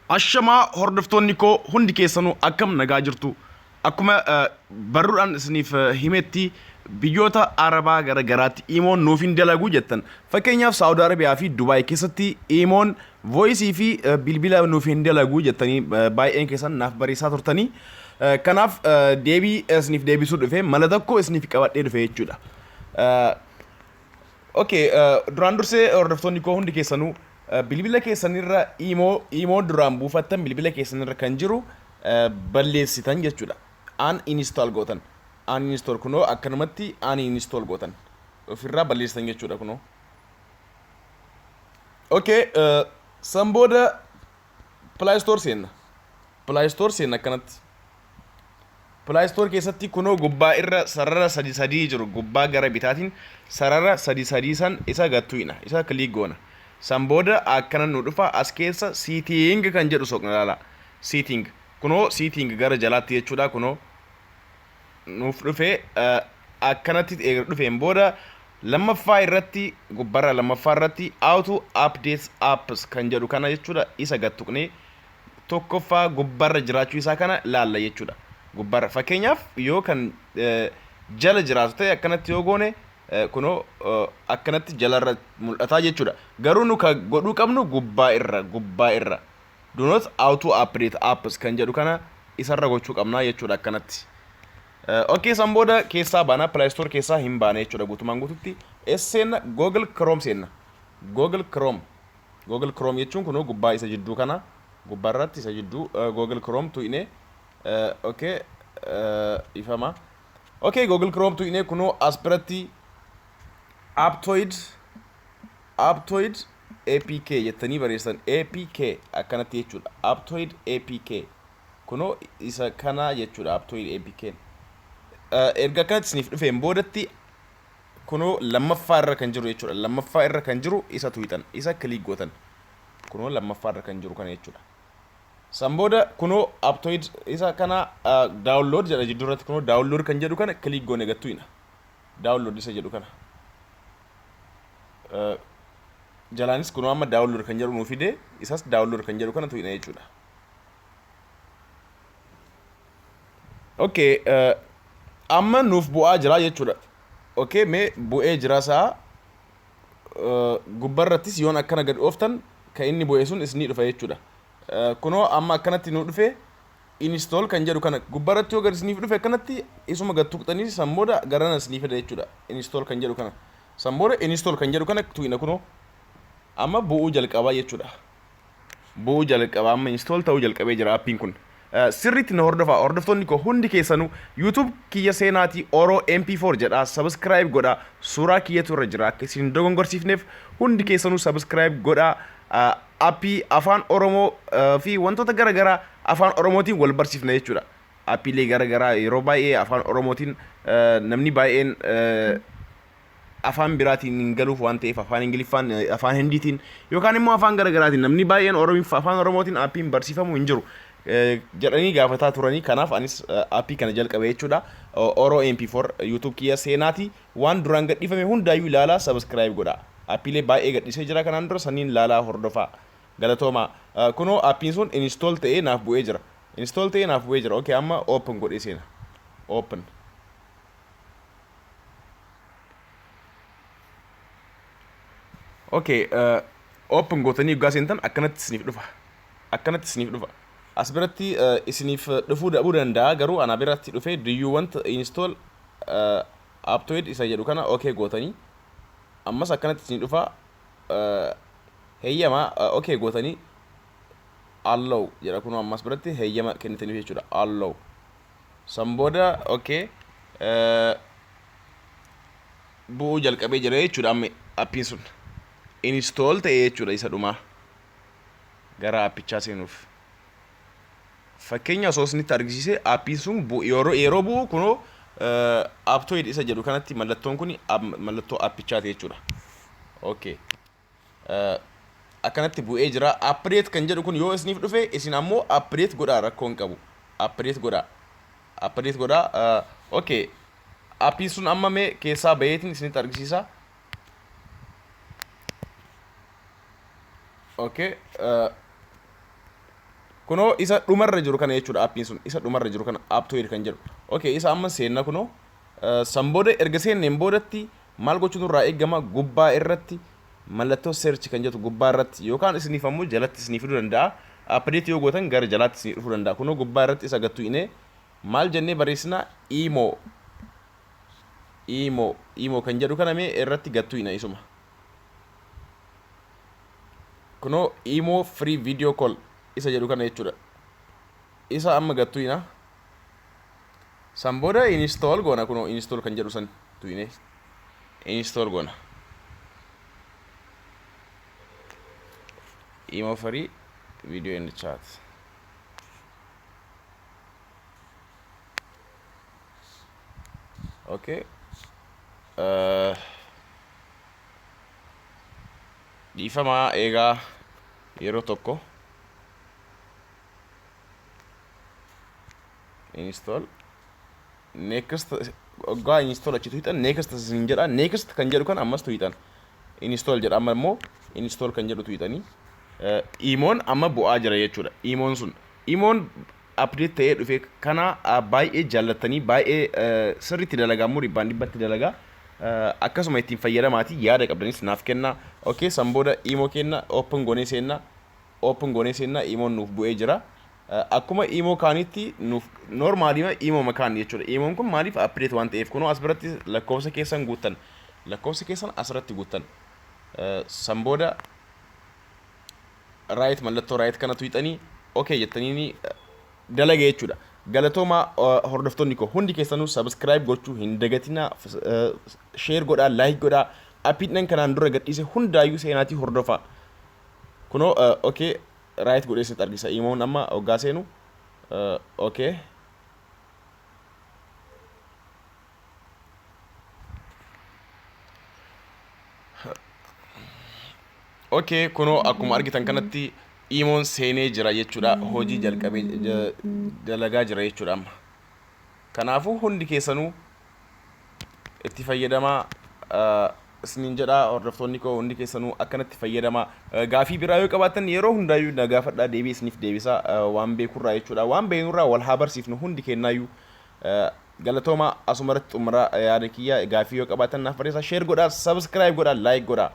Ashamaa hordoftoonni koo hundi keessanuu akkam nagaa jirtu? Akkuma barruudhaan isiniif himetti biyyoota Arabaa gara garaatti imoon nuuf hin dalagu jettan. Fakkeenyaaf Saawud Arabiyaa fi Dubaay keessatti imoon voice fi bilbila nuuf hin dalagu jettanii baay'een keessan naaf barreessaa turtanii. Kanaaf deebii isiniif deebisuu dhufe mala tokko isiniif qabadhee dhufe jechuudha. Okay, duraan dursee hordoftoonni koo hundi keessanuu bilbila keessanirra imoo imoo duraan buufattan bilbila keessanirra kan jiru balleessitan jechuudha. An install gootan. An install kunoo akkanumatti an install gootan. Ofirraa balleessitan jechuudha kunoo. Okay, san booda Play Store seenna. Play Store seenna akkanatti. Play Store keessatti kunoo gubbaa irra sarara sadi sadii jiru gubbaa gara bitaatiin sarara sadi sadii san isa gattuina isa click goona. San booda akkana nu dhufa as keessa setting kan jedhu soqna laala. Setting kunoo setting gara jalaatti jechuudha kunoo nuuf dhufe akkanatti eega dhufeen booda lammaffaa irratti gubbarra lammaffaa irratti auto updates apps kan jedhu kana jechuudha isa gattuqnee tokkoffaa gubbarra jiraachuu isaa kana laalla jechuudha. Gubbarra fakkeenyaaf yoo kan jala jiraatu ta'e akkanatti yoo goone kunoo akkanatti jalarra mul'ataa jechuudha. Garuu nu ka godhuu qabnu gubbaa irra gubbaa irra do not auto update apps kan jedhu kana isarra gochuu qabnaa jechuudha akkanatti. Okay, san booda keessaa baana Play Store keessaa hin baane jechuudha guutumaan guututti. S seenna Google Chrome seenna. Google Chrome. Google Chrome jechuun kunoo gubbaa isa jidduu kana gubbaa irratti isa jidduu Google Chrome tuqne okay ifama. Okay, Google Chrome tuqne kunoo as biratti Aptoid Aptoid APK jettanii barreessan APK akkanatti jechuudha. Aptoid APK kunoo isa kana jechuudha Aptoid APK. Erga akkanatti isiniif dhufeen boodatti kunoo lammaffaa irra kan jiru jechuudha. Lammaffaa irra kan jiru isa tuqxan, isa click gootan. Kunoo lammaffaa irra kan jiru kana jechuudha. San booda kunoo Aptoid isa kana download jedha jidduu irratti kunoo download kan jedhu kana click goone gattuina. Download isa jedhu kana. Jalaanis kunoo amma download kan jedhu nuu fide isas download kan jedhu kana tuqna jechuudha. Okay, amma nuuf bu'aa jira jechuudha. Okay, mee bu'ee jira isaa gubbarrattis yoon akkana gad ooftan kan inni bu'e sun isinii dhufa jechuudha. Kunoo amma akkanatti nu dhufe install kan jedhu kana gubbarratti yoo gad isiniif dhufe akkanatti isuma gad tuqxanii san booda garana isinii fida jechuudha. Install kan jedhu kana. San booda install kan jedhu kana tuqna kunoo amma bu'uu jalqabaa jechuudha. Bu'uu jalqaba amma install ta'uu jalqabee jira appiin kun. Sirriitti na hordofaa hordoftoonni koo hundi keessanuu YouTube kiyya seenaatii Oro MP4 jedhaa subscribe godhaa suuraa kiyyatu irra jira akka isin hin dogongorsiifneef hundi keessanuu subscribe godhaa appii afaan Oromoo fi wantoota gara garaa afaan Oromootiin wal barsiifna jechuudha. Appiilee gara garaa yeroo baay'ee afaan Oromootiin namni baay'een afaan biraatiin hin galuuf waan ta'eef afaan Ingiliffaan, afaan Hindiitiin yookaan immoo afaan gara garaatiin namni baay'een Oromiif afaan Oromootiin aappiin barsiifamu hin jiru jedhanii gaafataa turanii kanaaf anis aappii kana jalqabe jechuudha. Oro MP4 YouTube kiyya seenaati waan duraan gadhiifame hundaayyuu ilaalaa subscribe godhaa. Aappiilee baay'ee gadhiisee jira kanaan dura saniin ilaalaa hordofaa. Galatoomaa. Kunoo aappiin sun install ta'ee naaf bu'ee jira. Install ta'ee naaf bu'ee jira. Okay amma open godhee seena. Open. Okay, open gootanii yoggaa seentan akkanatti isiniif dhufa. Akkanatti isiniif dhufa. As biratti isiniif dhufuu dhabuu danda'a garuu ana biratti dhufe do you want to install Aptoid isa jedhu kana okay gootanii ammas akkanatti isinii dhufa heeyyama okay gootanii allow jedha kunoo ammas biratti heeyyama kennitaniif jechuudha allow. San booda okay bu'uu jalqabee jira jechuudha amma appiin sun install ta'e jechuudha isa dhumaa gara appichaa seenuuf. Fakkeenya osoo isinitti argisiise appiin sun yeroo yeroo bu'u kunoo Aptoid isa jedhu kanatti mallattoon kun mallattoo appichaati jechuudha. Okay. Akkanatti bu'ee jira. Update kan jedhu kun yoo isiniif dhufe isin ammoo update godhaa rakkoo hin qabu. Update godhaa. Update godhaa. Okay. Appiin sun amma mee keessaa baheetiin isinitti argisiisa. Okay. Kunoo isa dhumarra jiru kana jechuudha appiin sun isa dhumarra jiru kana Aptoide kan jedhu. Okay, isa amma seenna kunoo. San booda erga seenneen boodatti maal gochuutu nurraa eegama? Gubbaa irratti mallattoo search kan jedhu gubbaa irratti yookaan isiniif ammoo jalatti isinii fiduu danda'a. Update yoo gootan gara jalaatti isinii dhufuu danda'a. Kunoo gubbaa irratti isa gad tuqnee maal jennee barreessina? Imo Imo Imo kan jedhu kana mee irratti gad tuqna isuma. Kunoo Imo free video call isa jedhu kana jechuudha. Isa amma gad tuqna. San booda install goona, kunoo install kan jedhu san tuqnee install goona. Imo free video and chat. Okay. Dhiifamaa eegaa yeroo tokko install, next. Hoggaa install achi tuqxan next isin jedha. Next kan jedhu kan ammas tuqxan install jedha. Amma immoo install kan jedhu tuqxanii imoon amma bu'aa jira jechuudha. Imoon sun imoon update ta'ee dhufe kana baay'ee jaallattanii baay'ee sirriitti dalagaa immoo dhibbaan dhibbatti dalagaa. Akkasuma ittiin fayyadamaati yaada qabdanis naaf kennaa. Okay, san booda imoo kenna open goonee seenna, open goonee seenna. Imoon nuuf bu'ee jira. Akkuma imoo kaanitti nuuf normaalii imoo makaan jechuudha. Imoon kun maaliif update waan ta'eef kunoo as biratti lakkoofsa keessan guuttan, lakkoofsa keessan asirratti guuttan. San booda right, mallattoo right kana tuqxanii okay jettanii dalaga jechuudha. Galatoomaa hordoftoonni koo hundi keessanuu, subscribe gochuu hin dagatinaa, share godhaa, like godhaa, appiidhaan kanaan dura gadhiise hundaayyuu seenaatii hordofaa. Kunoo okay, right godhee sitti argisa imoon amma hoggaa seenu. Okay. Okay, kunoo akkuma argitan kanatti imoon seenee jira jechuudha. Hojii jalqabee dalagaa jira jechuudha amma. Kanaafuu hundi keessanuu itti fayyadamaa isiniin jedha. Hordoftoonni koo hundi keessanuu akkanatti fayyadamaa. Gaafii biraa yoo qabaattan yeroo hundaayyuu na gaafadhaa, deebii isiniif deebisa waan beekurraa jechuudha. Waan beeknurraa wal haa barsiifnu hundi kennaayyuu. Galatooma, asumarratti xumura yaada kiyya. Gaafii yoo qabaattan naaf barreessaa, share godhaa, subscribe godhaa, like godhaa.